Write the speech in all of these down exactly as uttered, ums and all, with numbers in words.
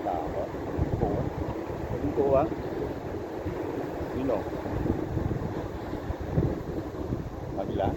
Nah, apa? Info, eh? Info, ah. Minum. Alhamdulillah.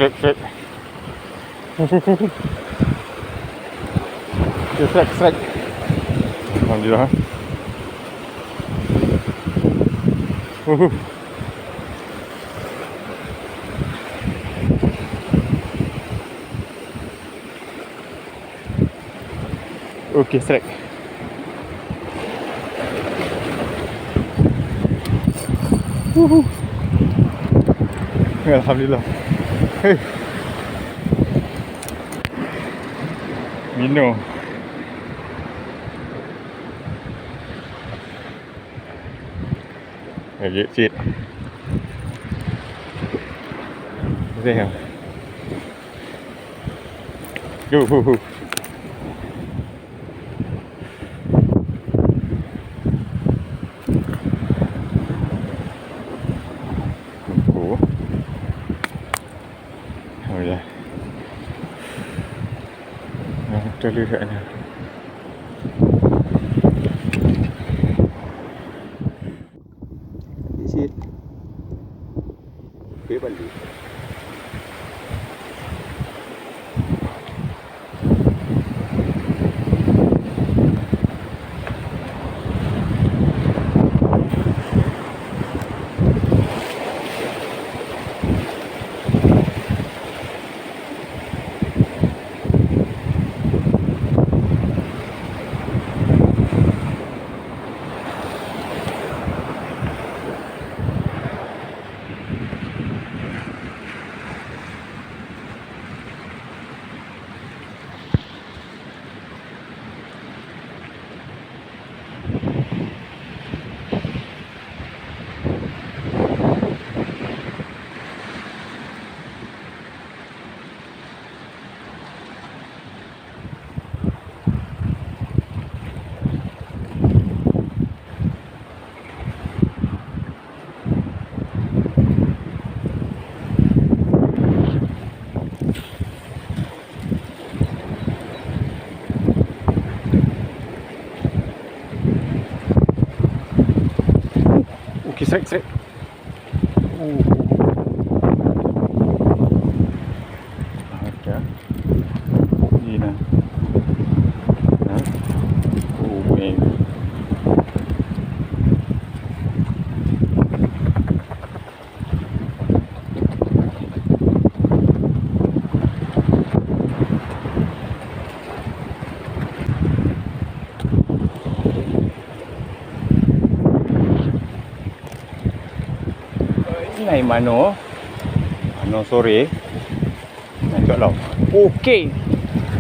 Srek, srek. Oke, srek, srek. Alhamdulillah. Uhuh. Oke, srek. Uhuh. Alhamdulillah. Hei. Minum. Lagi cit. Betul. Yuhuhu. Oh. Oh ya. Nah, terlihat ni. Isit. Oke, balik. Oke, srek, srek. Uh. Oke. Ini nah. Nah. Uh, ini. Ngai mano, mano sore. Nah, cok lom. Oke.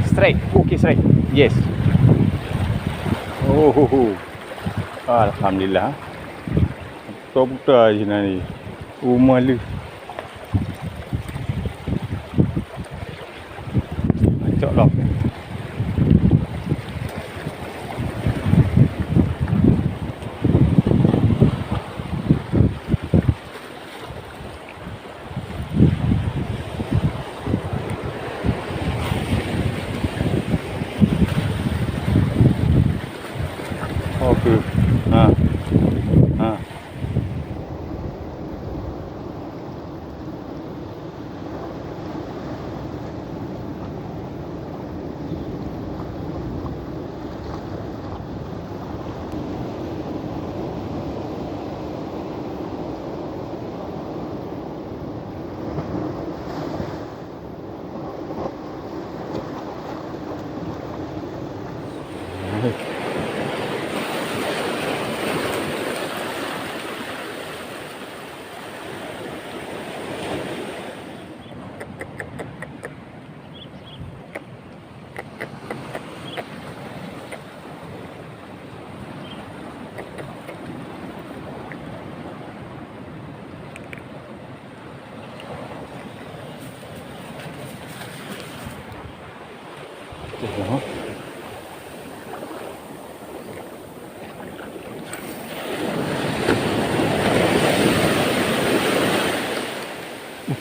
Strike. Oke, strike. Yes. Oh, ho, ho. Alhamdulillah. Buta-buta je nari. Uma leuh. Cok lom. Oke. Ha. Ha.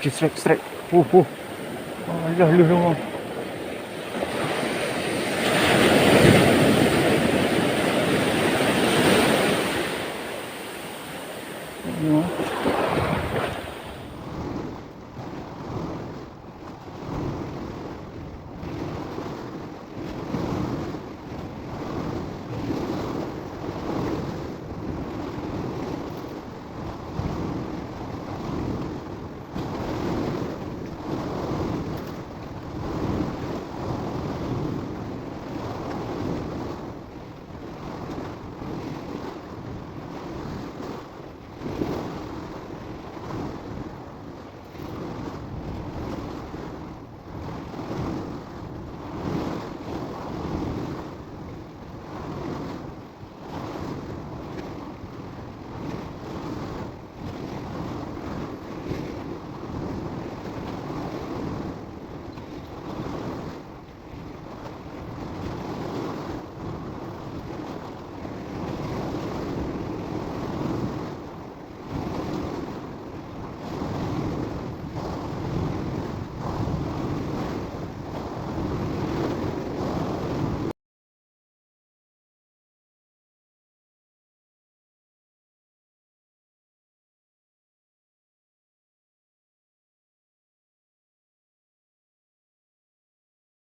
Oke, strike, strike. Uh, uh. Alah, leuh, leuh.